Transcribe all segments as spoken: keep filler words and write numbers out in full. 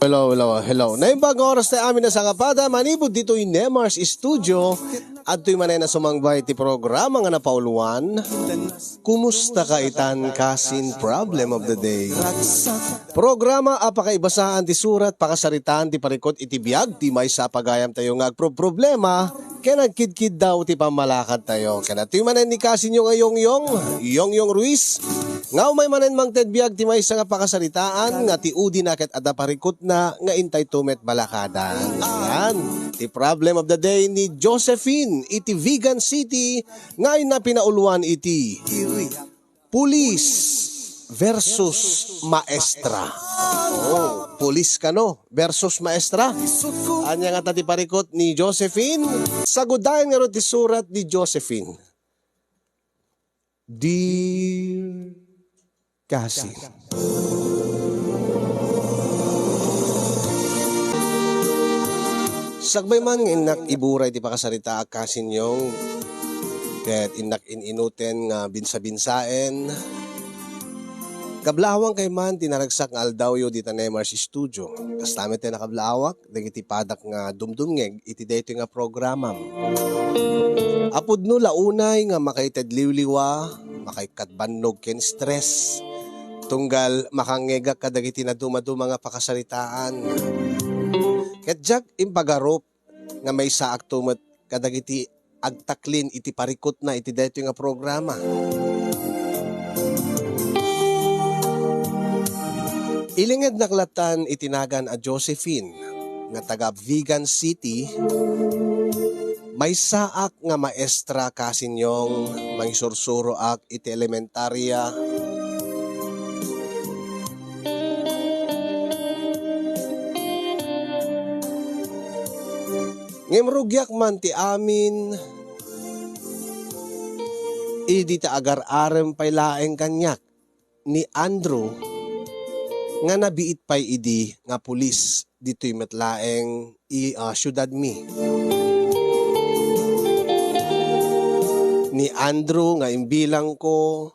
Hello, hello, hello. Naimbag nga oras tayo amin a sangapada, manipud ditoy Nemar's Studio. Adtoy manen a sumangbay ti programa nga napauluan, Kumusta ka itan, kasin? Problem of the day. Programa a pakaibasaan ti surat, pakasaritaan ti parikut iti biag ti maysa a pagayam tayo nga agproproblema ken agkidkiddaw ti pammalakad tayo. Ken adtoy manen ni kasinyo nga Yongyong, Yongyong Ruiz, nga umay manen mangted biag ti maysa nga pakasaritaan nga ti udina ket adda parikutna nga intay tumet balakadan. Yan. Ti problem of the day ni Josephine iti Vigan City nga inna pinauluan iti Pulis versus Maestra. Oh, pulis kano versus maestra. Ania ngata ti parikut ni Josephine? Sagudayen ngarud ti surat ni Josephine. Dear Kasin. Sakbay man nga innak iburay ti pakasaritaak, Kasin Yong, ket innak in-inuten nga binsa-binsaen, kablaawankay man ti naragsak nga aldawyo dita Nemar's Studio. Kasta met ti nakablaawa dagiti padak nga dumdumngeg iti daytoy nga programam. Apudno la unay nga makaited liwliwa, makaikkat bannog ken stress, tunggal makangngegak kadagiti nadumaduma nga pakasaritaan. Ket diak impagarup nga maysaakto met kadagiti agtaklin iti parikutna iti daytoy nga programa. Ilingednak latan iti nagan a Josephine nga taga Vigan City, maysaak nga maestra, Kasin Yong, mangisursuroak iti elementaria. Ngem rugiak man ti amin idi ta agar-arem pay laeng kaniak ni Andrew nga nabiit pay idi nga pulis ditoy met laeng i, ah, siudadmi. Ni Andrew nga imbilangko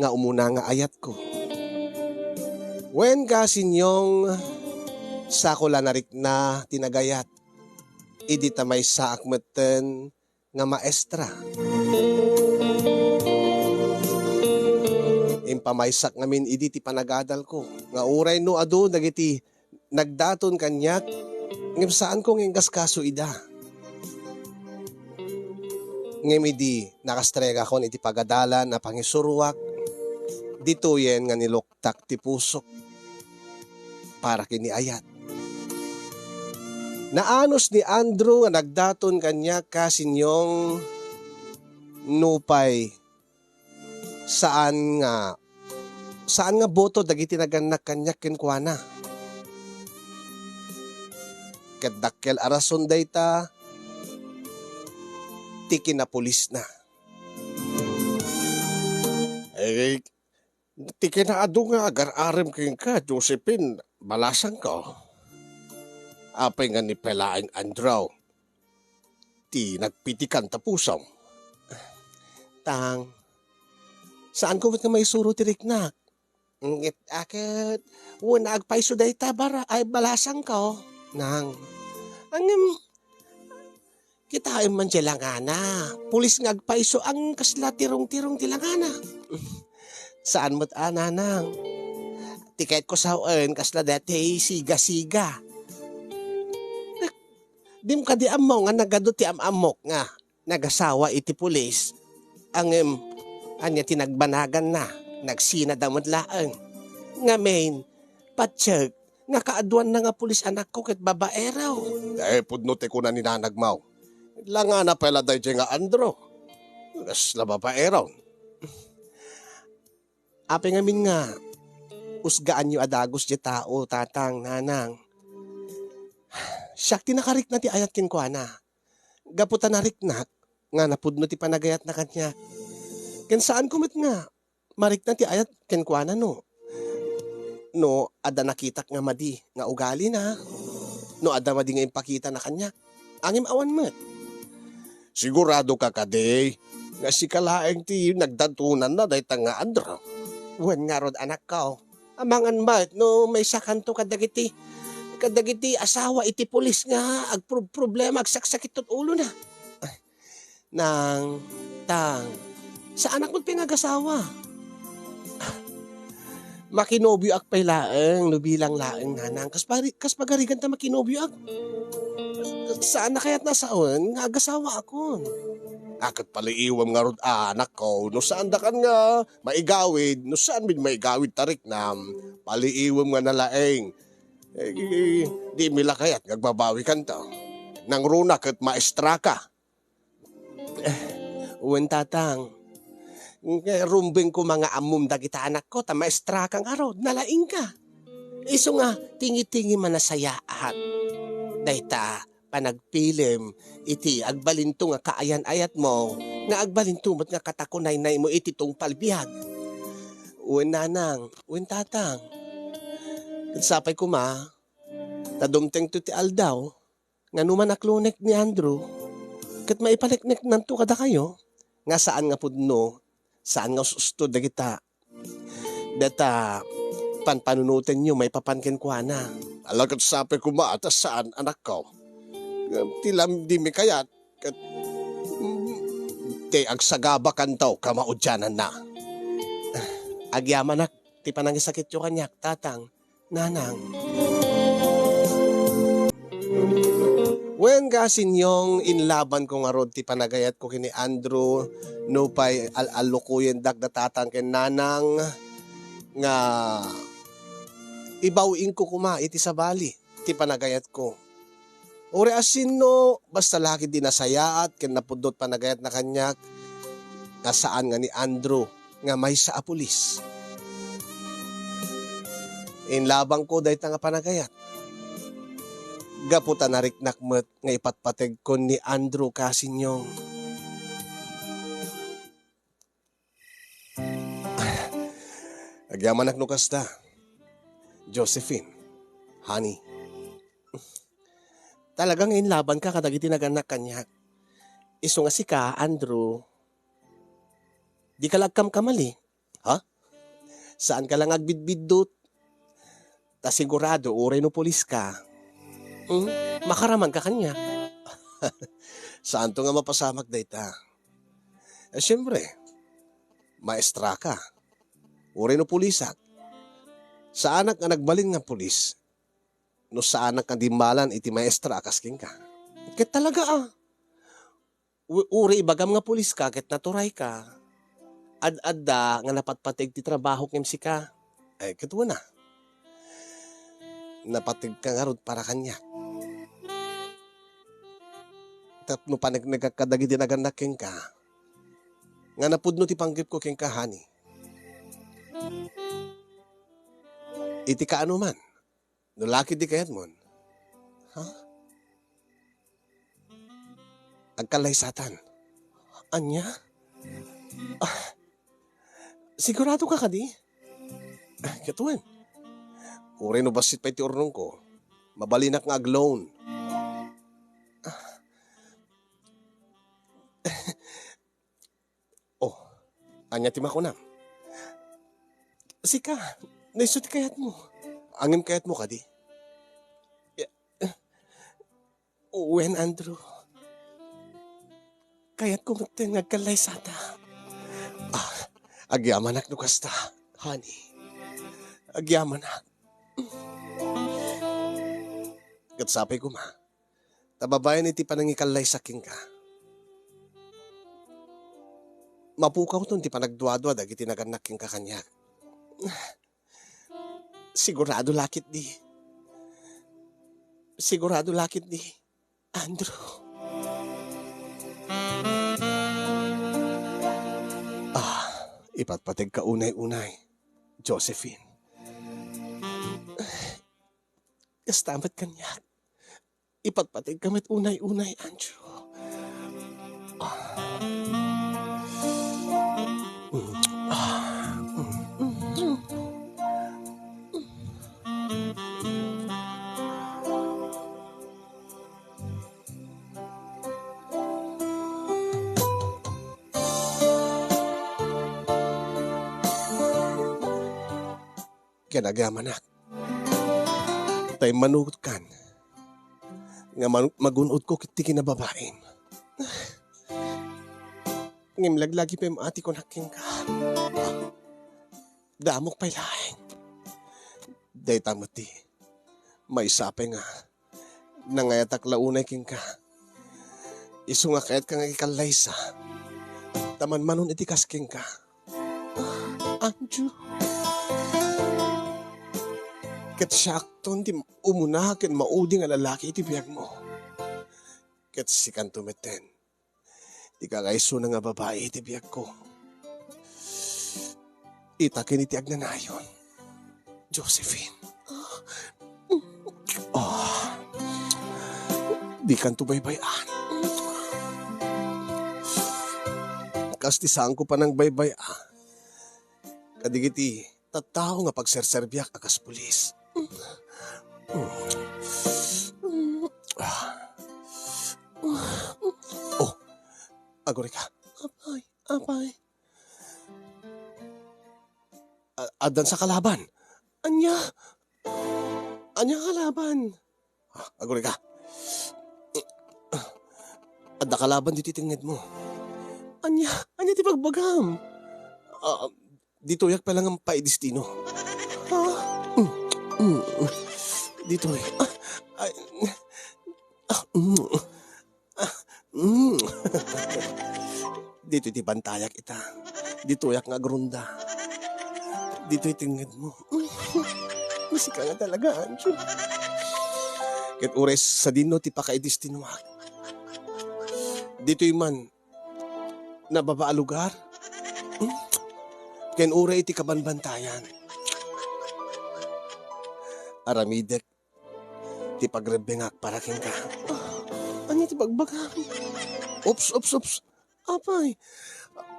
nga umuna nga ayatko. Wen, Kasin Yong, sako la narikna ti nagayat idi ta maysaak metten nga maestra. Impamaysak ngamin idi ti panagadalko nga uray no adu dagiti nagdaton kaniak, ngem saanko nga inkaskaso ida. Ngem idi nakastregakon iti pagadalan a pangisuroak, ditoyen nga niluktak ti pusok para ken ni ayat. Naanus ni Andrew nga nagdaton kaniak, Kasin Yong, nupay saan nga, saan nga boto dagiti nagannak kaniak kenkuana. Ket dakkel a rason dayta ti kinapulisna. Eh, ti kinaadu nga agar-arem kenka, Josephine, balasangko. Apay nga ni pay laeng Andrew ti nagpitikan ta pusom? Tang, saanko met nga maisuro ti riknak. Ngem ket, wen agpayso dayta bara-, ay, balasangko, nang. Ngem, kitaem man ti langana. Pulis nga agpayso, ang kasla tirong-tirong ti langana. Saan met a, nanang. Ti kayatko sawen, kasla dayta siga-siga. Dim kadi ammo nga nagadu ti am-ammok nga nagasawa iti pulis. Ngem, ania ti nagbanaganna? Nagsinada met laeng. Ngamin, patiek nga kaaduanna nga pulis anakko ket babaero. Ay, pudno ti kuna ni nanagmo. Langana pay la daydiay nga Andrew. Kasla babaero. Apay ngamin nga usgaanyo a dagus diay tao, tatang, nanang? Siak ti nakarikna ti ayat kenkuana. Gapu ta nariknak nga napudno ti panagayatna kaniak. Ken saanko met nga marikna ti ayat kenkuana no, no adda nakitak nga madi nga ugalina, no adda madi nga impakitana kaniak. Ngem awan met. Siguradoka kadi nga sika laeng ti nagdatonanna dayta nga Andrew? Wen ngarud, anakko. Amangan met no maisakanto kadagiti, kadagiti asawa iti pulis nga agprob-, problema, agsaksakit ti ulona. Ay, Nang, Tang, saanak met pay nga agasawa. Makinobioak pay laeng no bilang laeng, Nanang. Kas pari-, kas pagarigan ta makinobioak. Saan na kayat a sawen nga agasawaakon? A, ket paliiwem ngarud, anakko, no saandakan nga maigawid, no saan met maigawid ta riknam, paliiwem nga nalaeng. Eh, di mi la kayat nga agbabawikanto. Nangruna ket maestraka. Wen, Tatang. Nga rumbeng koma nga ammom dagita anakko, ta maestraka ngarud, nalaingka. Isu nga, tingi-tingi man a sayaat. Dayta, panagpilem iti agbalinto nga kaayan-ayatmo, nga agbalinto met nga katakunaynaymo iti tungpal biag. Wen, Nanang, wen, Tatang. Ket sapay koma, ta dumtengto ti aldaw, nga no manaklonek ni Andrew, ket maipanekneknanto kadakayo, nga saan nga pudno, saan nga us-usto dagita, data panpanunotenyo maipapan kenkuana. Ala, ket sapay koma ta saan, anakko. Ngem ti lam-, di mi kayat, ket, mm, ti agsagabakanto kamaudiananna. Agyamanak ti panangisakityo kaniak, Tatang. Nanang. Wen, Kasinyong, inlabanko ngarud ti panagayatko ken ni Andrew, nupay al-allukoyendak da Tatang ken Nanang nga ibaw-ingko koma iti sabali ti panagayatko. Uray asino, basta la ketdi nasayaat ken napudno ti panagayatna kaniak, nga saan nga ni Andrew nga maysa a pulis. Inlabanko dayta nga panagayat. Gapu ta nariknak met nga ipatpategkon ni Andrew, Kasinyong. Agyamanak no kasta, Josephine, honey. Talaga nga inlabanka kadagiti nagannak kaniak. Isu nga sika, Andrew, dika la agkamkamali. Ha? Saanka la nga agbidbiddut. Ta sigurado, uray no puliska, hmm, makaramanka kaniak. Saanto nga mapasamak dayta. Eh, siempre, maestraka. Uray no pulisak, saanak nga nagbalin nga pulis no saanak nga dimmalan iti maestra a kas kenka. Ket talaga, a. U-, uray ibagam nga puliska ket naturayka, ad-adda nga napatpateg ti trabaho ken sika. Eh, ket wen a. Napategka ngarud para kaniak. Tapno paneknekak kadagiti nagannak kenka, nga napudno ti panggepko kenka, honey. Iti kaanoman, no la ketdi kayatmon, ha? Agkallaysatan. Ania? Ah, siguradoka kadi? Ah, ket wen. Uray no bassit pay ti urnongko, mabalinak nga ag-loan. Ah. Oh, ania ti makunam? Sika, no isu ti kayatmo. Ngem kayatmo kadi? Ya, eh, wen, Andrew. Kayatko metten nga agkallaysata. Ah, agyamanak no kasta, honey. Agyamanak. Ket sapay koma, ta babaen iti panangikallaysakka kenka, mapukawton ti panagduadua dagiti nagannak kenka kaniak. Sigurado la ketdi. Sigurado la ketdi, Andrew. Ah, ipatpategka unay-unay, Josephine. Kasta met kaniak. Ipatpategka met unay-unay, Andrew. ken agyamanak. Ta immanukotkan nga man-, magun-odko iti kinababaim. Ngem laglagipen a ti kunak kenka. Damok pay laeng. Dayta met ti maysa pay nga nangayatak la unay kenka. Isu nga kayatka nga ikallaysa. Ta manmanon iti kas kenka. Anjo. Ket siakton ti umuna ken maudi nga lalaki iti biagmo. Ket sikanto metten ti kakaisuna nga babai iti biagko. Ita ken iti agnanayon, Josephine. Ah, dikanto baybay-an. Kas ti saanko panangbaybay-a kadagiti tattao nga pagserserbiak a kas pulis. Oh, agurika. Apay, apay. A-, addan sa kalaban. Ania? Ania kalaban? Ah, agurika. Adda kalaban ditoy tengngedmo. Ania? Ania ti bagbagam? Ah, ditoyak pay la nga paidestino. Ah, mm, mm. Ditoy. Ah, ay, ah, mm. Ah, mm. Ditoy ti bantayak ita. Ditoyak nga agrunda. Ditoy tengngedmo. Masika nga talaga, Anjo. Ket uray sadino ti pakaidestinoak. Ditoy man, nababa a lugar. Ken uray iti kabanbantayan. Aramidek ti pagrebbengak para kenka. Ah, ania ti bagbagam? Ups, ups, ups. Apay.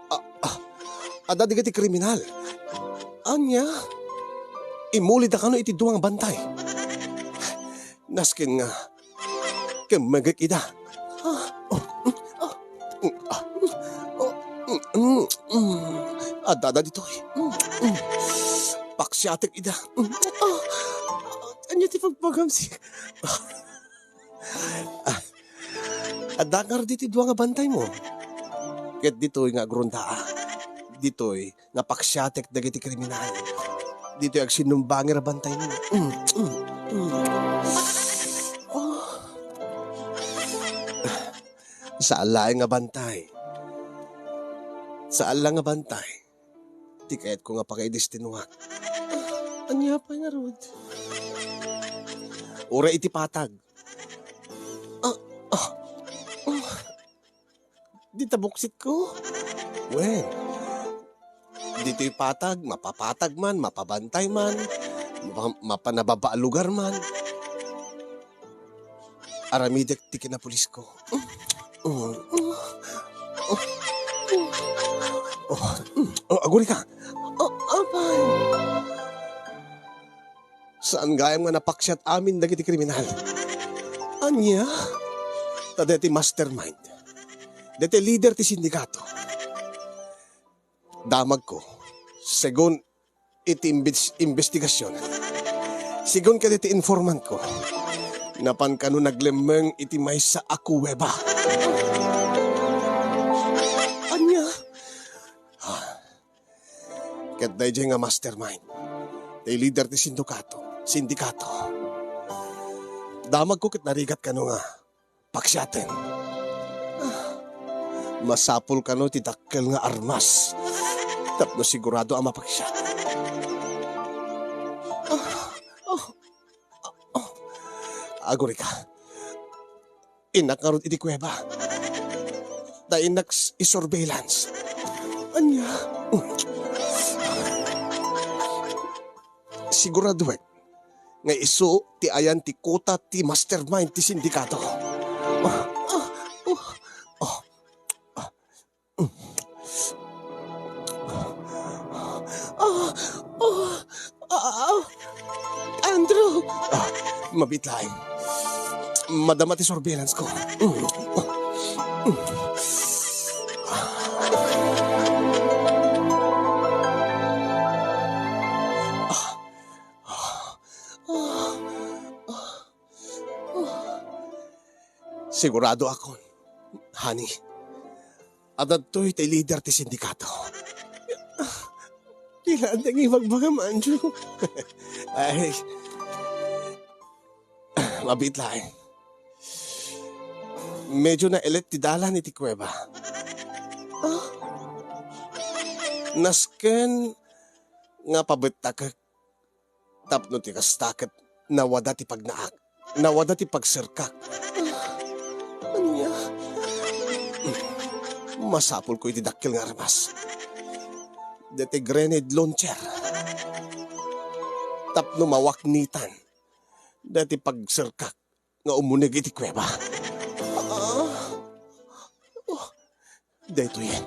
Ah, ah, adda dagiti kriminal. Ania? Imulida kano iti dua nga bantay. Nasken nga kemmegek ida. Ah, oh, mm, ah, mm, ah, oh, mm, mm, mm. Adda, adda ditoy. Mm, mm. Paksiatek ida. Mm, ah, ania ti pagpagamsi? Ah, adda ngarud ditoy dua nga bantaymo. Ket ditoy nga agrundaa. Ditoy nga paksiatek dagiti kriminal. Ditoy agsinumbangir a bantaymo. Mm, mm, mm. Oh. Saan laeng nga bantay. Saan la nga bantay ti kayatko nga pakaidestinoak. Ah, ania pay ngarud? Uray iti patag. Ah, ah, ah. Dita buksitko? Wen, ditoy patag, mapapatag man, mapabantay man, ma-, mapanababa a lugar man. Aramidek ti kinapulisko. Oh, oh, oh, agurika. Oh, apay. Saan gayam nga napaksiat amin dagiti kriminal. Ania? Ta daytoy mastermind. Daytoy leader ti sindikato. Damagko, segun iti imbes-, imbestigasion, segun kadagiti informantko, napan kano naglemmeng iti maysa a kuweba. Ania? Ah, ket daydiay nga mastermind, ti leader ti sindikato, sindikato. Damagko ket narigat kano nga paksiaten. Ah, masapul kano ti dakkel nga armas tapno sigurado a mapaksiat. Ah, oh, oh. Agurika. Innak ngarud iti kuweba. Ta innak s-, isurveillance. Ania? Siguraduek nga isu ti ayan ti kuta ti mastermind ti sindikato. Ah, ah, oh, oh, ah, mm. Ah, oh, ah, ah, Andrew! Ah, mabiit laeng. Madama ti surveillance ko. Mm. Ah. Sigurado akon, honey, adda ditoy ti lider ti sindikato. Diak laeng ibagbagam, Andrew. Ay, mabiit laeng. Medyo naelit ti dalan iti kuweba. Ah. Nasken nga pabettakek tapno ti kasta ket nawada ti pagnaak, nawada ti pagserkak. Ania? Masapulko iti dakkel nga armas. Daytoy grenade launcher. Tapno mawaknitan daytoy pagserkak nga umuneg iti kuweba. Ah. Oh. Daytoyen.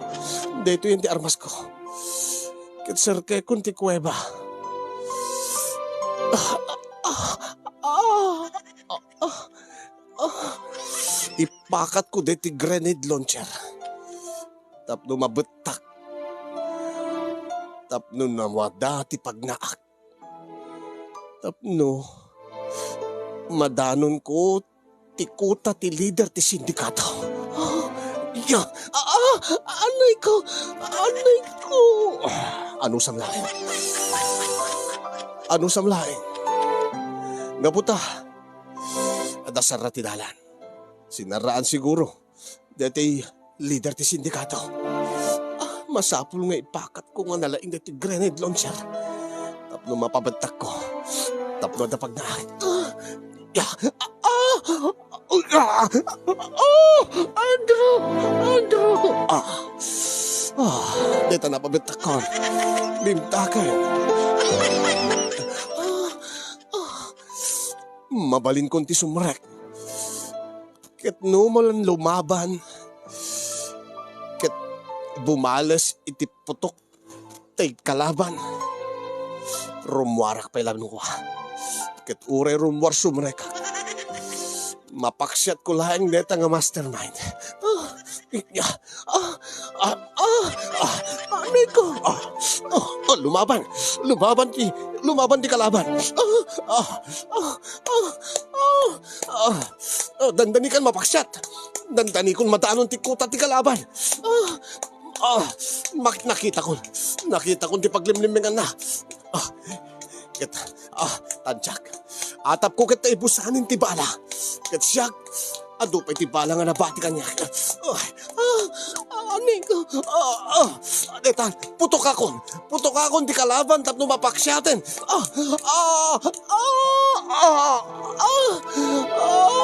Daytoyen ti armasko. Ket serkekon ti kuweba. Ah, ah, ah, ah, ah. Ipakatko daytoy grenade launcher. Tapno mabettak. Tapno nawada ti pagnaak. Tapno madanonko ti kuta ti lider ti sindikato. Ah, ya, ah, ah, anay ko, anay ko. Ah, anusam laeng. Anusam laeng. Gapu ta, adda sarra ti dalan. Sinarraan siguro daytoy lider ti sindikato. Ah, masapul nga ipakatko nga nalaing daytoy grenade launcher. Tapno mapabettakko. Tapno adda pagnaak. Ah, ya, ah, ah, ah, ah, Andrew! Andrew! Ah, ah, dayta napabettakon. Bimtaken. Ah, ah, mabalinkon ti sumrek. Ket no man lumaban, ket bumales iti putok ti kalaban, rummuarak pay laeng kua. Ket uray rummuar sumrekak, mapaksiatko laeng dayta nga mastermind. Ah, ah, ah, ah, ah, anay ko. Ah, ah, ah, lumaban, lumaban ti, lumaban ti kalaban. Ah, ah, ah, ah, ah. Ah, ah, dandanikan mapaksiat. Dandanikon madanon ti kuta ti kalaban. Ah, ah, mak-, nakitakon. Nakitakon ti paglimlimmenganna. Ah, ket, ah, tantiak. Atapko ket ta ibusanen ti bala. Ket siak, adu pay ti bala nga nabati kaniak. Ah, ah, ah, anay ko. Ah, ah, ah, daytan, putokakon. Putokakon ti kalaban tapno mapaksiaten. Ah, ah, ah, ah, ah, ah.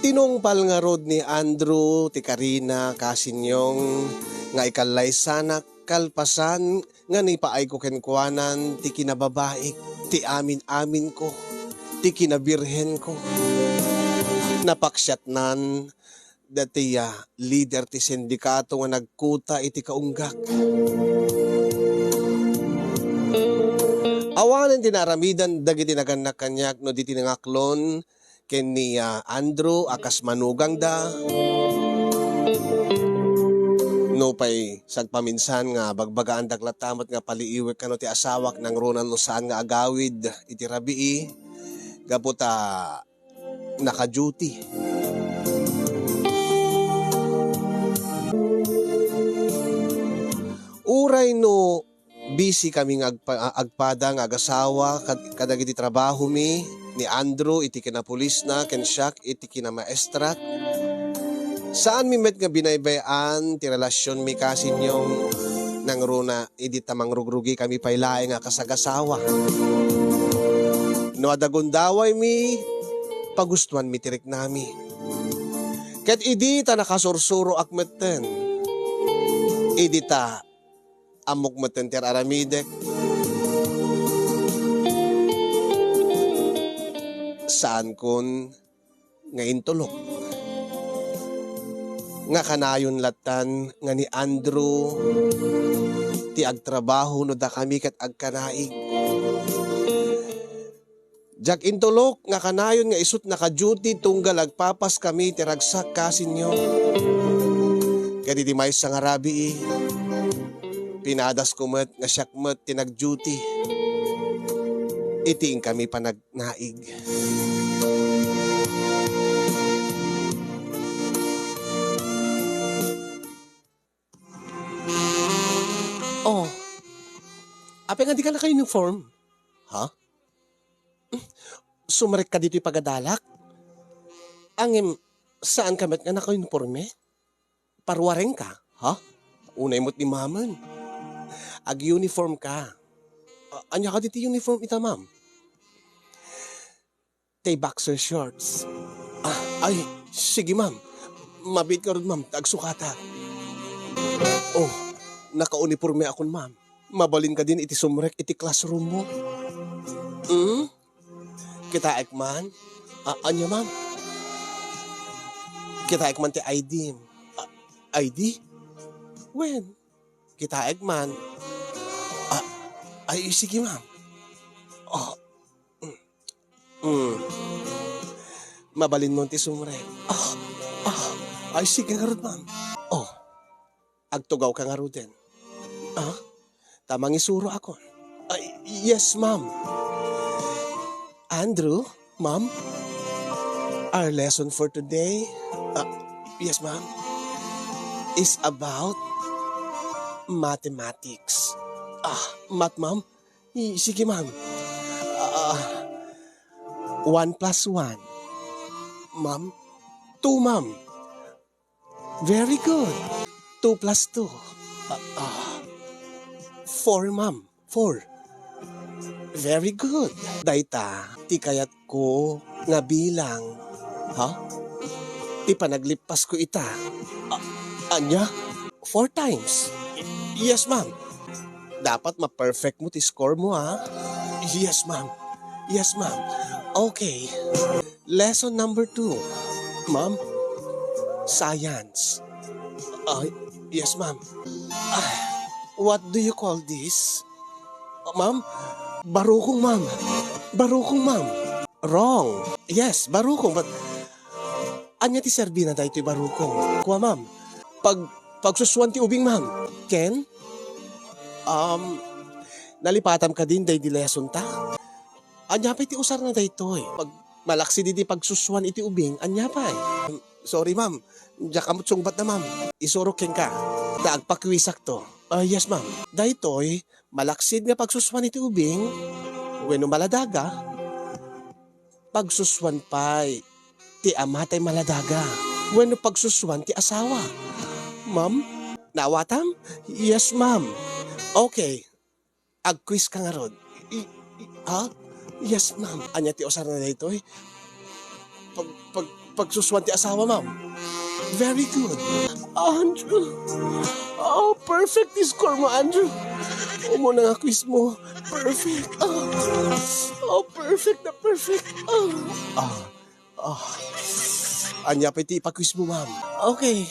Tinungpal ngarud ni Andrew ti karina, kasinyong, nga ikallaysanak kalpasan nga nipaayko kenkuanan ti kinababaik, ti amin-aminko, ti kinabirhenko. Napaksiatnan daytoy a lider ti sindikato nga nagkuta iti kaunggak. Awanen ti naaramidan dagiti nagannak kaniak no di ti nangaklon ken ni, ah, Andrew a kas manugangda. Nupay sagpaminsan nga bagbagaandak latta met nga paliiwek kano ti asawak nangruna no saan nga agawid iti rabii gapu ta naka-duty. Uray no busy kami nga agpa-, a-, agpada nga agasawa kad-, kadagiti trabahomi ni Andrew iti kinapulisna ken siak iti kinamaestrak. Saanmi met nga binaybay-an ti relasionmi, kasinyong, nangruna idi ta mangrugrugikami pay laeng a kasagasawa. No adda gundawaymi, pagustoanmi ti riknami. Ket idi ta nakasursuroak metten, idi ta ammok metten ti ar-aramidek, saankon nga intulok nga kanayon lattan nga ni Andrew ti agtrabaho no dakami ket agkanaig. Diak intulok nga kanayon nga isut' naka-duty tunggal agpapaskami ti ragsak kasinyo. Ket iti maysa nga rabii, pinadasko met nga siak met ti nag-duty iti inkami panagnaig. Oh, apay nga di ka naka-uniform? Ha? Sumrekka ditoy pagadalak? Ngem saanka met nga naka-uniforme? Paruarengka, ha? Unay met ni Mamen. Ag-uniform ka. A-, ania kadi ti uniform ita, ma'am? Ti boxer shorts. Ah, ay, sige, ma'am. Mabiit ngarud, ma'am, ta agsukatak. Oh, naka-uniforme akon, ma'am. Mabalin kadin iti sumrek iti classroom mo. Hmm? Kitaek man? A-, ania, ma'am? Kitaek man ti I D. A-, I D? Wen, kitaek man. A-, ay, sige, ma'am. Oh. Mm. Mabalinmon ti sumrek. Ah, ah. Ay, sige ngarud, ma'am. Oh. Agtugawka ngaruden. Ah? Ta mangisuroakon. Ay, yes, ma'am. Andrew, ma'am, our lesson for today, ah, yes, ma'am, is about mathematics. Ah, math, ma'am? I-, sige, ma'am. Ah, one plus one. Ma'am? Two, ma'am. Very good. Two plus two. Ah, ah. Four, ma'am. Four. Very good. Dayta, ti kayatko nga bilang. Ha? Ti panaglippasko ita. A-, ania? Four times. Y-, yes, ma'am. Dapat ma-perfect mo ti score mo, ha? Yes, ma'am. Yes, ma'am. Okay. Lesson number two. Ma'am, science. Ah, yes, ma'am. Ah, what do you call this? Ah, ma'am, barukong, ma'am. Barukong, ma'am. Wrong. Yes, barukong, but ania ti serbina daytoy barukong? Kua, ma'am. Pag-, pagsusuan ti ubing, ma'am. Ken? Um, nalipatam kadin daydi lesson ta? Ania pay ti usarna daytoy? Pag-, malaksid idi pagsusuan iti ubing, ania pay? Sorry, ma'am. Diak ammo ti sungbatna, ma'am. Isurok kenka. Ta agpakuisakto. Ah, yes, ma'am. Daytoy, malaksid nga pagsusuan iti ubing, wenno maladaga, pagsusuan pay ti ama tay maladaga, wenno pagsusuan ti asawa. Ma'am, naawatam? Yes, ma'am. Okay. Agquiz ka ngarud. I-, i-, ha? Yes, ma'am. Ania ti usarna daytoy? Pag-, pag-, pagsusuan ti asawa, ma'am. Very good. Andrew. Oh, perfect ti score mo, Andrew. Umuna nga quiz mo. Perfect. Oh, oh, perfect na perfect. Oh. Ah. Ah. Ania pay ti ipaquiz mo, ma'am? Okay.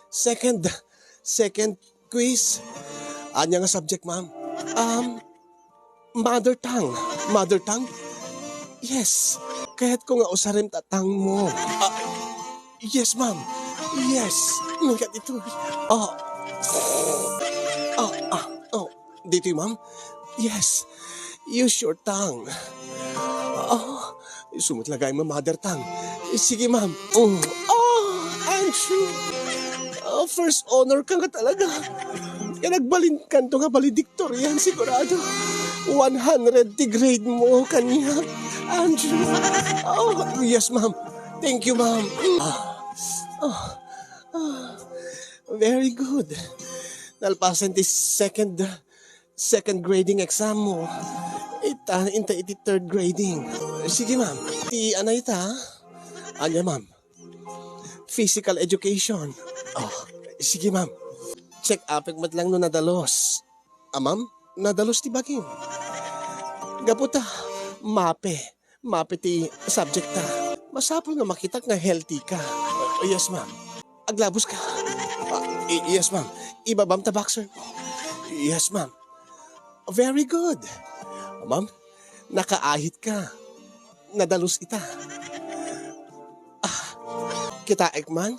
Second, second quiz. Ania nga subject, ma'am? Um, mother tongue. Mother tongue? Yes. Kayatko nga usarem ta tongue mo. Ah, yes, ma'am. Yes. Nangkat ito. Ah. Ah, ah, oh. Ditoy, ma'am? Yes. Use your tongue. Ah, isu met la gayam nga mother tongue. Sige, ma'am. Mm. Ah, Andrew. Ah, first honor ka nga talaga. Kaya nagbalinkanto nga valedictorian, sigurado. One hundred ti grade mo kaniak, Andrew. Oh, yes, ma'am. Thank you, ma'am. Ah, ah, ah. Very good. Nalpasen ti second second grading exam mo. Ita, inta iti third grading. Sige, ma'am. Ti anay ta? Ania, ma'am? physical education. Oh, sige, ma'am. Check-upek met lang no nadalus. Ah, ma'am, nadalus ti bagim. Gapu ta, MAPEH. MAPEH ti subject ta. Masapul nga makitak nga healthy ka. Oh, yes, ma'am. Aglabos ka. Ah, y-, yes, ma'am. Ibabam ta boxer mo. Yes, ma'am. Very good. Ma'am, nakaahit ka. Nadalus ita. Ah, kitaek man,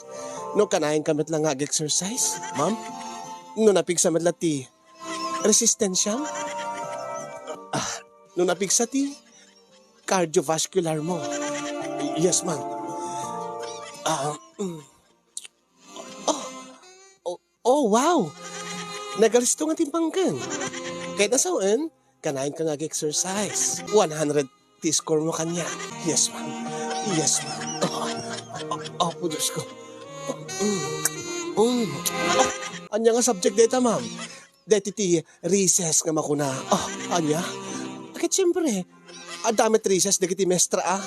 no kanayon ka met lang nga ag-exercise, ma'am? No napigsa met la ti resistensiam? Ah, no napigsa ti cardiovascular mo? Yes, ma'am. Ah, mm. Oh, oh, oh, wow! Nagalisto nga timpangken. Kayat na sawen, kanayon ka nga ag-exercise. One hundred ti score mo kaniak. Yes, ma'am. Yes, ma'am. Oh, oh, oh, Diyos ko. Mm, mm. Ania nga subject dayta, ma'am? Dayta ti recess nga makuna. Oh, ania? Ket siyempre, adda met recess dagiti mestra, ah.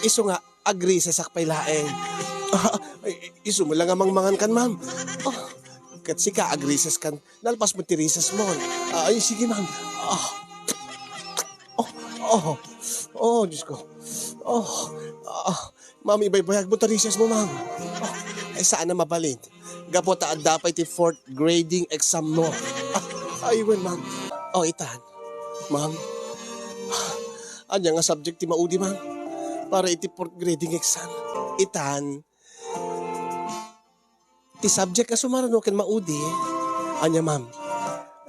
Isu nga, ag-recessak pay laeng. Ah, ay, isu met lang nga mangmangan kan, ma'am. Oh, ket sika, ag-recess kan. Nalpas met ti recess mo. Ah, ay, sige, ma'am. Ah. Oh, oh, oh, Diyos ko. Oh, ah, ma'am, ibaybayag mo ta recess mo, ma'am. Oh, ay, saan na mabalin? Gapu ta adda pay ti fourth grading exam mo. Ah, ay, wen, ma'am. Oh, itan. Ma'am, ania nga subject ti maudi, ma'am? Para iti fourth grading exam. Itan, ti subject a sumarno ken maudi, ania, ma'am?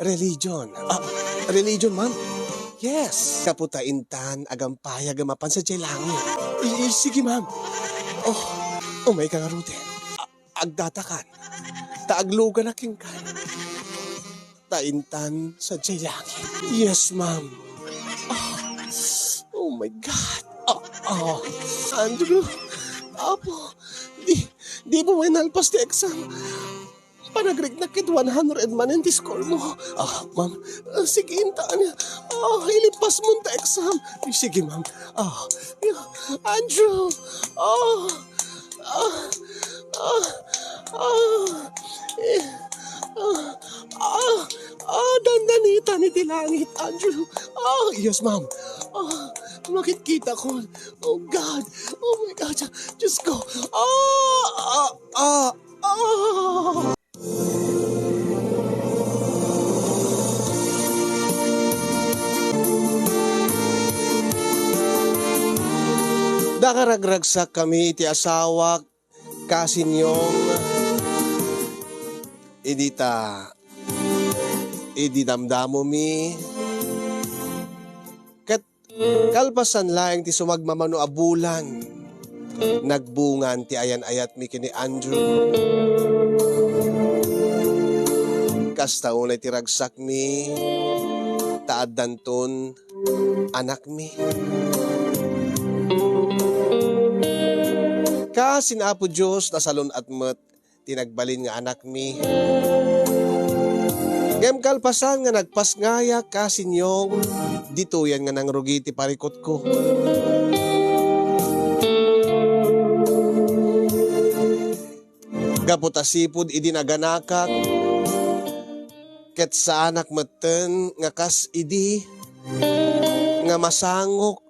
Religion. Ah, religion, ma'am? Yes. Gapu ta intan, agampayag a mapan sadiay langit. I-, i-, sige, ma'am. Oh, umay ka ngaruden. A-, agdatakan. Ta agluganak kenka. Ta intan sadiay langit. Yes, ma'am. Ah, oh my God. Ah, ah. Andrew, Apo, di, di mo may nalpas ti exam. Panagriknak ket one hundred manen ti score mo. Ah, ma'am. Ah, sige, intan. Ah, ilipas mo ta exam. Sige, ma'am. Ah, Andrew. Ah, ah, ah, ah, eh, ah, ah, ah, dandanitan iti langit, Andrew. Ah, yes, ma'am. Ah, makitkitakon. Oh, God. Oh, my God. Diyos ko. Ah, ah, ah, ah. Nakaragragsakkami iti asawak, Kasinyong, idi ta, idi damdamomi, ket kalpasan laeng ti sumagmamano a bulan, nagbungan ti ayan-ayatmi ken ni Andrew. Kasta unay ti ragsakmi, ta addanton anakmi. Kasin Apo Dios, nasalun-at met ti nagbalin nga anakmi. Ngem kalpasan nga nagpasngayak, Kasinyong, ditoyen nga nangrugi ti parikutko. Gapu ta sipud idi naganakak, ket saanak metten nga kas idi nga masangok,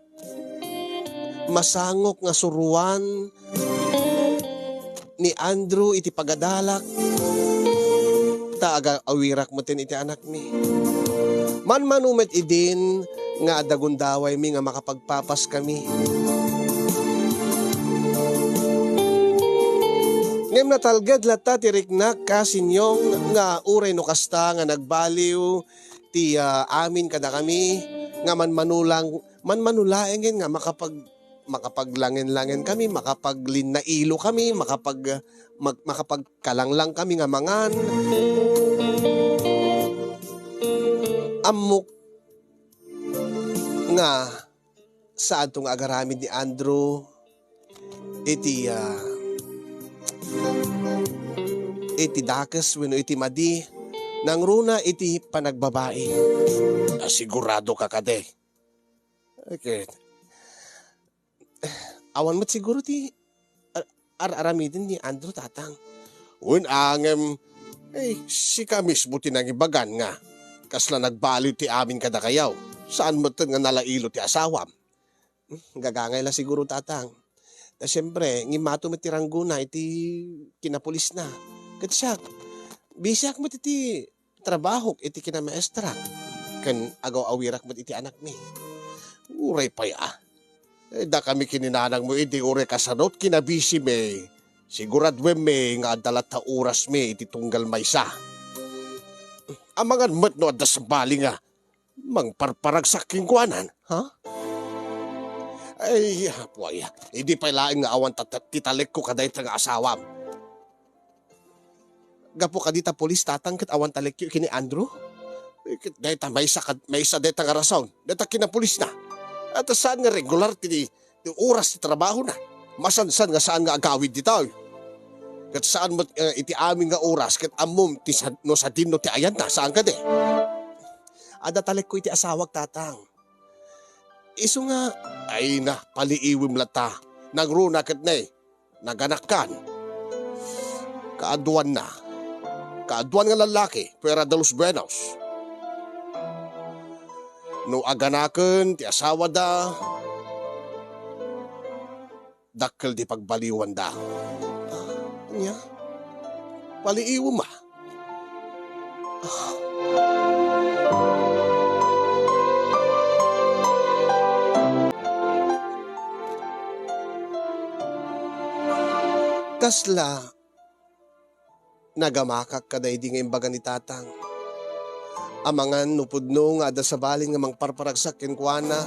masangok nga suroan ni Andrew iti pagadalak, ta aga-awirak metten iti anakmi. Manmano met idin nga adda gundawaymi nga makapagpapaskami. Ngem natalged latta ti riknak, Kasinyong, nga uray no kasta nga nagbaliw ti, ah, amin kadakami, nga manmanulang-, manmanulaengen nga makapag-, makapaglangen-langen kami, makapaglinnailo kami, makapag-, mag-, makapagkalanglang kami nga mangan. Ammok nga saanto nga agaramid ni Andrew iti, ah, iti dakes wenno iti madi, nangruna iti panagbabai. Ah, sigurado ka kadi? Okay. Awan met siguro ti, ah, ar-aramiden ni Andrew, Tatang. Wen, ngem, eh, sika mismo ti nangibagan nga kasla nagbaliw ti amin kadakayo. Saan metten nga nalailo ti asawam. Gagangay la siguro, Tatang. Ta siempre, ngimmato met ti ranggona iti kinapulisna. Ket siak, bisiak met iti trabahok iti kinamaestrak, ken agaw-awirak met iti anakmi. Uray pay a. Eh, dakami ken ni nanangmo idi uray kasano ti kinabisimi, siguraduemmi nga adda latta orasmi iti tunggal maysa. Amangan met no adda sabali nga mangparparagsak kenkuana, ha? Ay, apo aya, idi pay laeng nga awan ta-, ti talekko kadayta nga asawam. Gapu kadi ta pulis, Tatang, ket awan talekyo ken ni Andrew? Eh, ket dayta maysa kad-, maysa dayta nga rason. Dayta kinapulisna. At saan nga regular ti, ti oras ti trabahona. Masansan nga saan nga agawid ditoy. Ket saan met, eh, iti amin nga oras ket ammom ti sad-, no sadinno ti ayanna, saan kadi? Adda talekko iti asawak, Tatang. Isu nga, ay na, paliiwem latta. Nangruna ket ne, naganakkan. Kaaduanna. Kaaduan nga lallaki, fuera de los buenos. No aganaken ti asawada, dakkel ti pagbaliwanda. Ania? Paliiwem a. Kasla nagamakak kadaydi nga imbaga ni Tatang. Amangan no pudno nga adda sabali nga mangparparagsak kenkuana.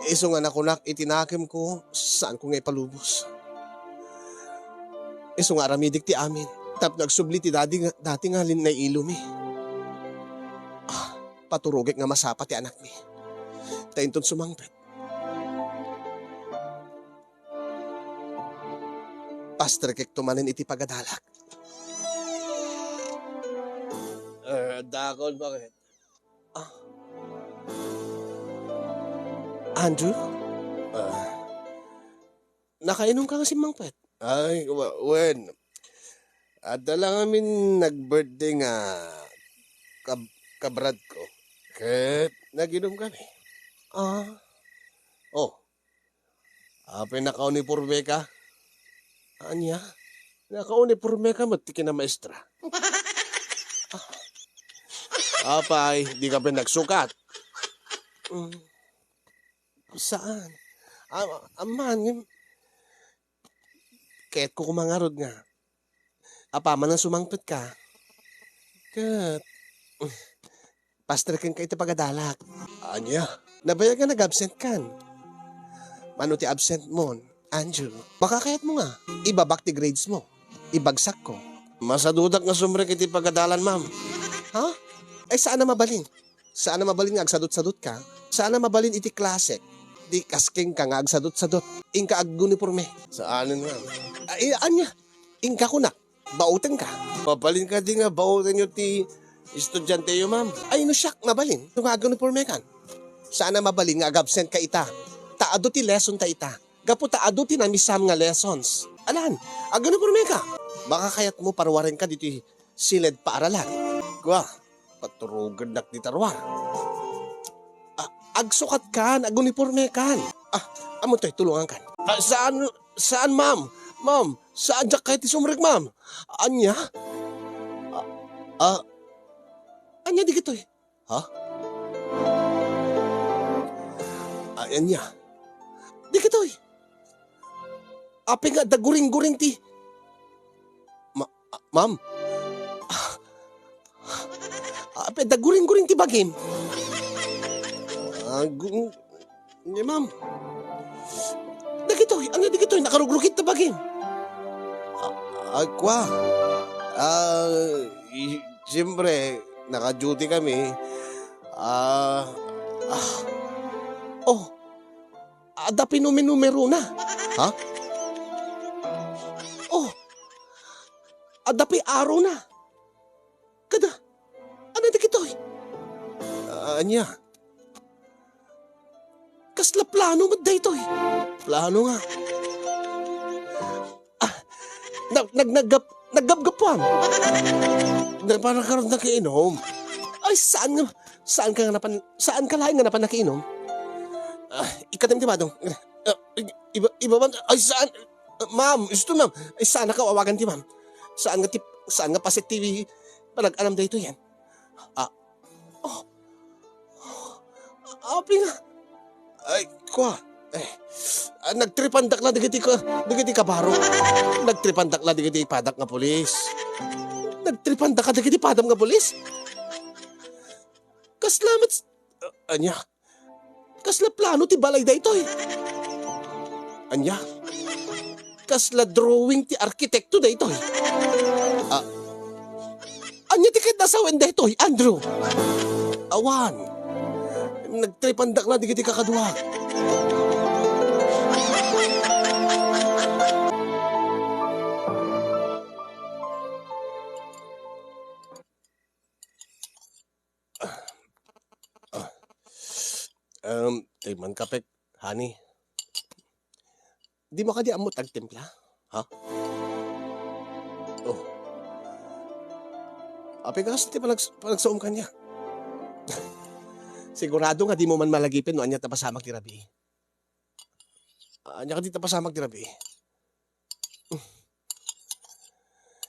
Isu nga nakunak iti nakemko, saanko nga ipalubos. Isu nga aramidek ti amin, tapno agsubli ti dadi nga, dati nga lin-, nailomi. Ah, paturogek nga masapa ti anakmi. Ta inton sumangpet, pasterkekto manen iti pagadalak. Eh, dakon, bakit? Ah. Andrew? Ah. Nakainom ka nga simmangpet? Ay, wa-, wen. Adda lang amin nag-birthday nga kab-, kabradko. Ket nag-inom kami. Ah. Oh. Apay nakauniporme ka? Ania? Nakauniporme ka met ti kinamaestra. Ah. Apay, di ka pay nagsukat? Mm. Saan? Am-, amman, ngem, kayatko koma ngarud nga apaman a sumangpet ka. Ket, pasterken ka iti pagadalak. Ania? Nabayag nga nag-absent kan. Mano ti absent mon, Andrew? Makakayat mo nga, ibabak ti grades mo. Ibagsakko. Masadudak nga sumrek iti pagadalan, ma'am. Ha? Ay, saan a mabalin? Saan a mabalin nga agsadut-sadut ka? Saan a mabalin iti klasek? Di kas kenka nga agsadut-sadut. Inka aguniporme. Saanen, ma'am. Ay, ania? Inka kunak. Baoten ka. Mabalin kadi nga baoten yo ti estudiante yo, ma'am? Ay, no siak, mabalin. No nga aguniporme kan. Saan a mabalin nga agabsent ka ita. Ta adu ti lesson ta ita. Gapu ta adu ti namisam nga lessons. Alan, aguniporme ka. Makakayat mo paruaren ka ditoy siled paaralan. Kua, paturogennak dita ruar. Ah, agsukat kan, aguniporme kan. Ah, amotoy, tulungan kan. Ah, saan, saan, ma'am? Ma'am, saan diak kayat ti sumrek, ma'am? Ania? Ah, ah, ania digitoy? Ha? Ah, ania? Digitoy. Apay nga adda guring-guring ti, ma-, ah, ma'am. Ah, apay adda guring-guring ti bagim. Ah, gu-, ni ma'am. Dagitoy, ania dagitoy? Nakarugrugit ta bagim. Ah, ah, kua. Ah, i-, siyempre, naka-duty kami. Ah, ah. Oh, adda pay nume-numerona. Ha? Oh. Adda pay arona. Kada, ania dagitoy? Ah, ania? Kasla plano met daytoy. Plano nga. Na, nag, naggap, naggapgapuam. Napan ka run nakiinom? Ay, saan nga, saan ka nga napan, saan ka laeng nga napan nakiinom? Ah, ikkatem ti badong. Ah, i-, iba, iba man, ay, saan? Ah, ma'am, isto, ma'am. Ay, saan ka awagan ti ma'am? Saan nga ti, saan nga paset ti panag-anam daytoy yan? Ah, oh. Apay nga. Ay, kua. Eh, ah, nagtripandak la dagiti ka-, dagiti kabaro. Nagtripandak la dagiti padak nga pulis. Nagtripandak ka dagiti padam nga pulis? Kasla met, ah, ania? Kasla plano ti balay daytoy? Ania? Kasla drawing ti arkitekto daytoy? Ah, ania ti ket nasawen daytoy, Andrew? Awan. Nagtripandak la dagiti kakadua. Ah. Um, tay man kapek, honey. Dimo kadi ammo ti agtimpla? Ha? Oh. Apay kas ti panag-, panagsaom kaniak? Sigurado nga dimo man malagipen no ania ti napasamak ti rabii. Ania kadi ti napasamak ti rabii?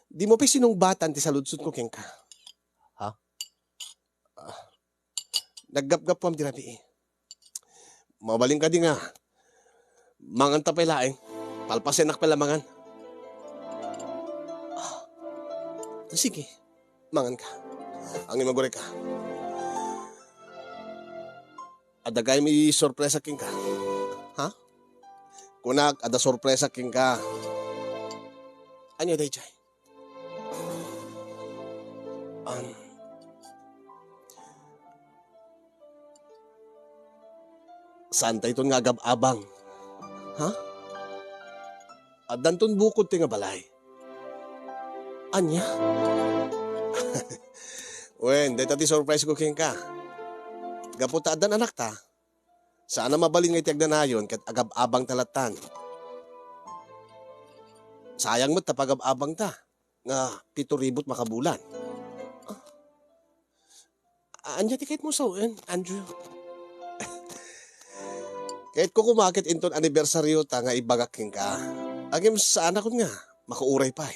Dimo pay sinungbatan ti saludsodko kenka. Ha? Ah, naggapgapuam ti rabii. Mabalin kadi nga manganta pay laeng? Palpasennak pay la mangan. Ah, sige, manganka. Ngem agurayka. Adda gayam isurpresa kenka. Ha? Kunak, adda surpresa kenka. Ania daydiay? An-, saan dayton nga agab-abang? Ha? Addanton bukod ti nga balay. Ania? Wen, dayta ti surprise ko kenka. Gapu ta addan anakta, saan a mabalin nga iti agnanayon ket agab-abangta lattan. Sayang met ta pagab-abangta nga pito ribu ti makabulan. Ah, ania ti kayatmo sawen, Andrew? Kayatko koma ket inton anibersaryota nga ibagak kenka. Ngem saanak nga makauray pay.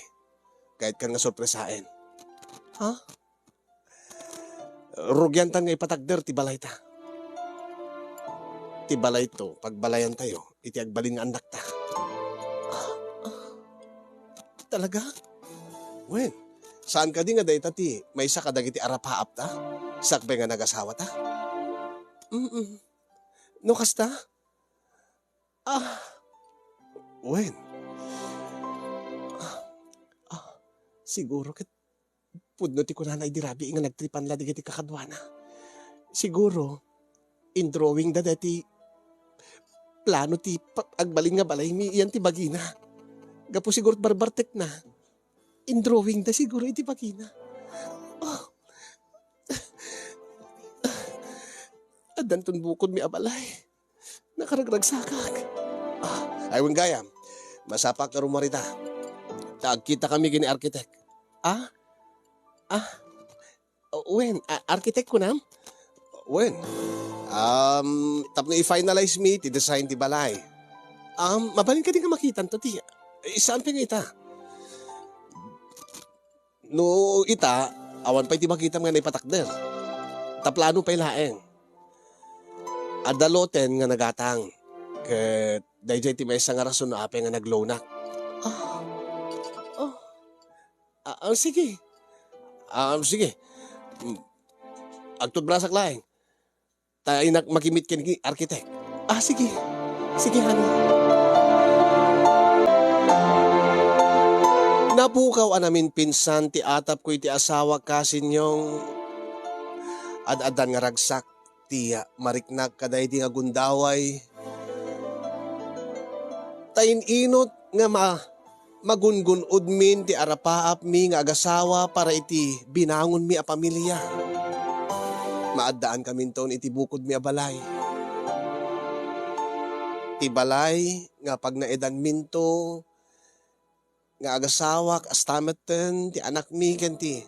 Kayatkan nga sorpresaen. Ha? Rugiantan nga ipatakder ti balayta. Ti balayto, pagbalayantayo iti agbalin nga annakta. Talaga? Wen, saan kadi nga dayta ti maysa kadagiti arapaapta sakbay nga nagasawata? Mm-mm. No kasta? Ah, wen. Ah, ah, siguro ket pudno ti kunana idi rabii nga nagtripan la dagiti kakaduana. Siguro, indrawing da dati plano ti pa-, agbalin nga balaymi, iyan ti bagina. Gapu siguro barbartekna. Indrawing da siguro iti bagina. Oh. Addanton bukodmi a balay. Nakaragragsakak. Ah, ay, wen gayam. Masapak nga rumarita. Ta agkitakami ken ni arkitek. Ah? Ah? Oh, wen, a-, arkitek kunam? Wen. Um, tapno i-finalize mi ti design ti balay. Um, mabalin kadi nga makitanto ti, eh, saan pay nga ita? No ita, awan pay ti makitam nga naipatakder. Ta plano pay laeng. Adda loten nga nagatang. Ket daydiay ti maysa nga rason no apay nga nagloanak. Ah. Oh. Ah, ah, sige. Ah, sige. Mm. Agtutbrasak laeng. Ta inak makimit ken ni arkitek. Ah, sige. Sige, honey. Napukaw a naminpinsan ti atapko iti asawak, kasinyong. Ad-addan nga ragsak ti mariknak kadaydi nga gundaway. Ta in-inot nga ma-, magungun-odmin ti arapaapmi nga agasawa para iti binangonmi a pamilia. Maaddaankaminton iti bukodmi a balay. Ti balay nga pagnaedanminto nga agasawak, kasta metten ti anakmi ken ti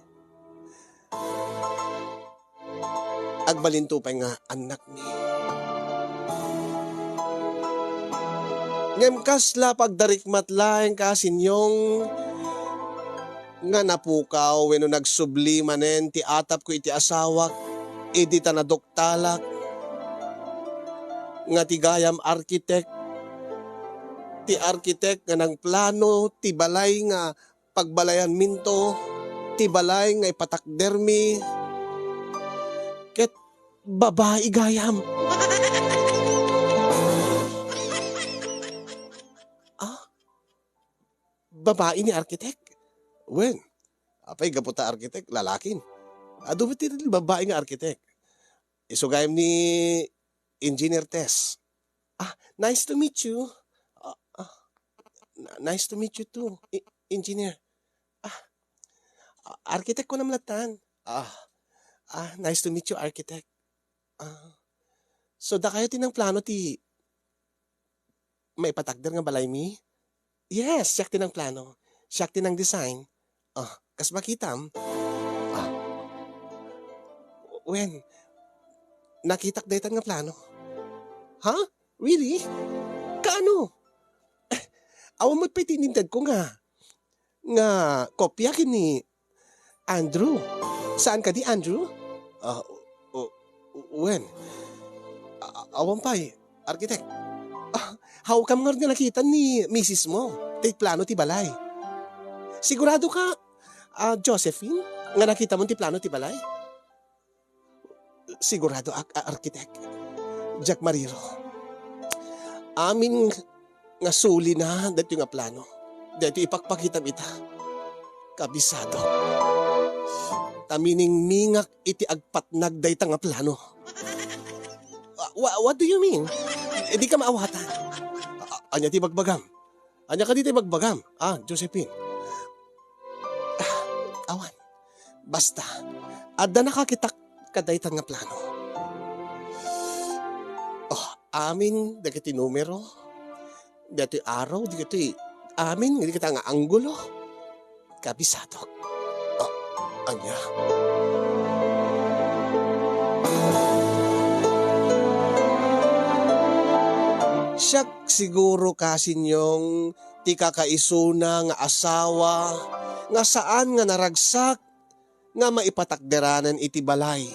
agbalinto pay nga annakmi. Ngem kasla pagdarikmat laeng, Kasinyong, nga napukaw wenno nagsubli manen ti atapko iti asawak idi ta naduktalak nga ti gayam arkitek, ti arkitek nga nangplano ti balay nga pagbalayanminto, ti balay nga ipatakdermi, ket babai gayam. Ah? Babai ni arkitek? Wen, apay, gapu ta arkitek, lalakin. Adu met ti babai nga arkitek. Isu gayam ni Engineer Tess. Ah, nice to meet you. Ah, ah, n-, nice to meet you too, e-, Engineer. Ah, ah, arkitek ko naman latan. Ah, ah, nice to meet you, arkitek. Ah, so, dakayo ti nangplano ti maipatakder nga balaymi? Yes, siak ti nangplano. Siak ti nangdesign. Ah, kas makitam? Ah. Wen, nakitak daytan nga plano. Ha? Really? Kaano? Eh, awan met pay ti inintedko nga, nga kopia ken ni Andrew. Saan kadi, Andrew? Ah, o-, o-, wen. A-, a-, awan pay, arkitek. Ah, hawkam ngarud nga nakita ni misis mo ti plano ti balay. Sigurado ka, ah, Josephine, nga nakita mo ti plano ti balay? Sigurado ak a arkitek. Diak mariro. Amin nga sulina daytoy nga plano. Daytoy ipakpakitam ita. Kabisado. Ta miningmingak iti agpatnag dayta nga plano. Wha-, wha-, what do you mean? Eh, di ka maawatan. A-, ania ti bagbagam? Ania kadi ti bagbagam? Ah, Josephine. Ah, awan. Basta, adda nakakitak kadayta nga plano. Oh, amin dagiti numero, dagiti arrow, dagiti amin, dagiti nga anggulo. Kabisadok. Ah, ania? Siak siguro, Kasinyong, ti kakaisuna nga asawa nga saan nga naragsak nga maipatakderanen iti balay.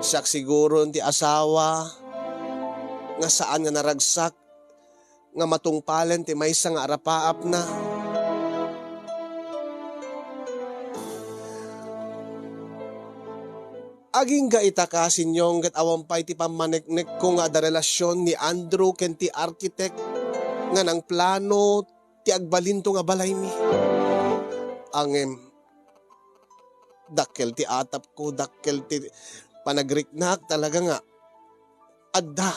Siak siguron ti asawa nga saan nga naragsak nga matungpalen ti maysa nga arapaapna. Agingga ita, Kasinyong, ket awan pay ti pammaneknekko nga adda relasion ni Andrew ken ti arkitek nga nangplano ti agbalinto nga balaymi. Ngem, dakkel ti atapko, dakkel ti panagriknak talaga nga adda.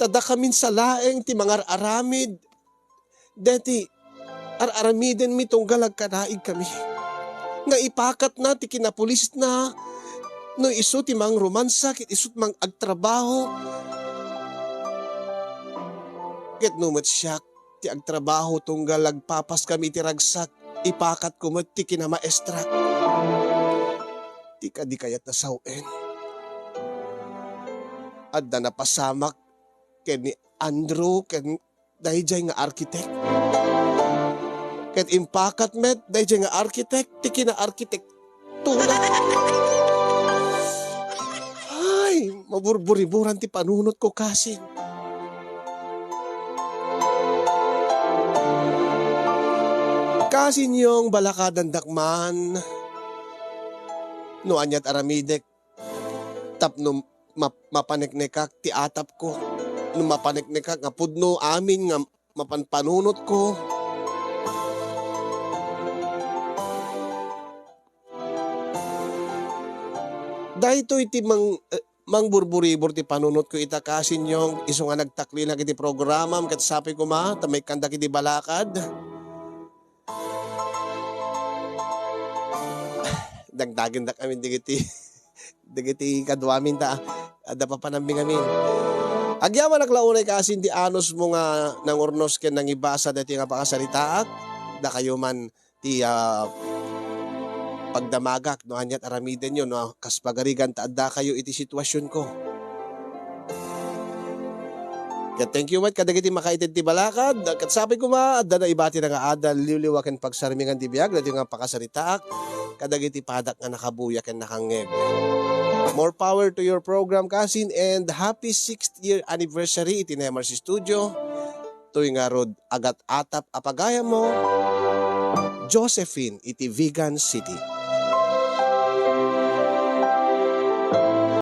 Ta dakamin sa laeng ti mangar-aramid deti ar-aramidenmi tunggal agkanaigkami. Nga ipakatna ti kinapulisna no isu ti mangromansa ket isu ti mang-agtrabaho. Ket no met siak ti agtrabaho tunggal agpapaskami iti ragsak, ipakatko met ti kinamaestrak. Ti kadi kayatna sawen. Adda napasamak ken ni Andrew ken daydiay nga arkitek. Ket impakat met daydiay nga arkitek ti kinaarkitektona. Ay, maburburiburan ti panunotko, Kasin. Kasinyong, balakadandak man no aniat aramidek tapno map-, mapaneknekak ti atapko, no mapaneknekak nga pudno amin nga mapanpanunotko. Daytoy ti mang-, eh, mangburburibur ti panunotko ita, Kasinyong, isu nga nagtaklinak iti programam ket sapay koma ta maikkandak iti balakad. Dagdagendak amin dagiti, dagiti kaduamin ta adda papanambing amin. Agyamanak la unay kasin ti anusmo nga nangurnos ken nangibasa daytoy nga pakasaritaak. Dakayo man ti, ah, pagdamagak no aniat aramidenyo no kas pagarigan ta addakayo iti situasionko. Ket thank you met kadagiti makaited ti balakad. Ket sapay koma, adda naibatina nga adal, liwliwa ken pagsarmingan ti biag daytoy nga pakasaritaak kadagiti padak nga nakabuya ken nakangngeg. More power to your program, kasin, and happy sixth year anniversary iti Nemars Studio. Toy ngarud, agat-atap a pagayammo, Josephine iti Vigan City.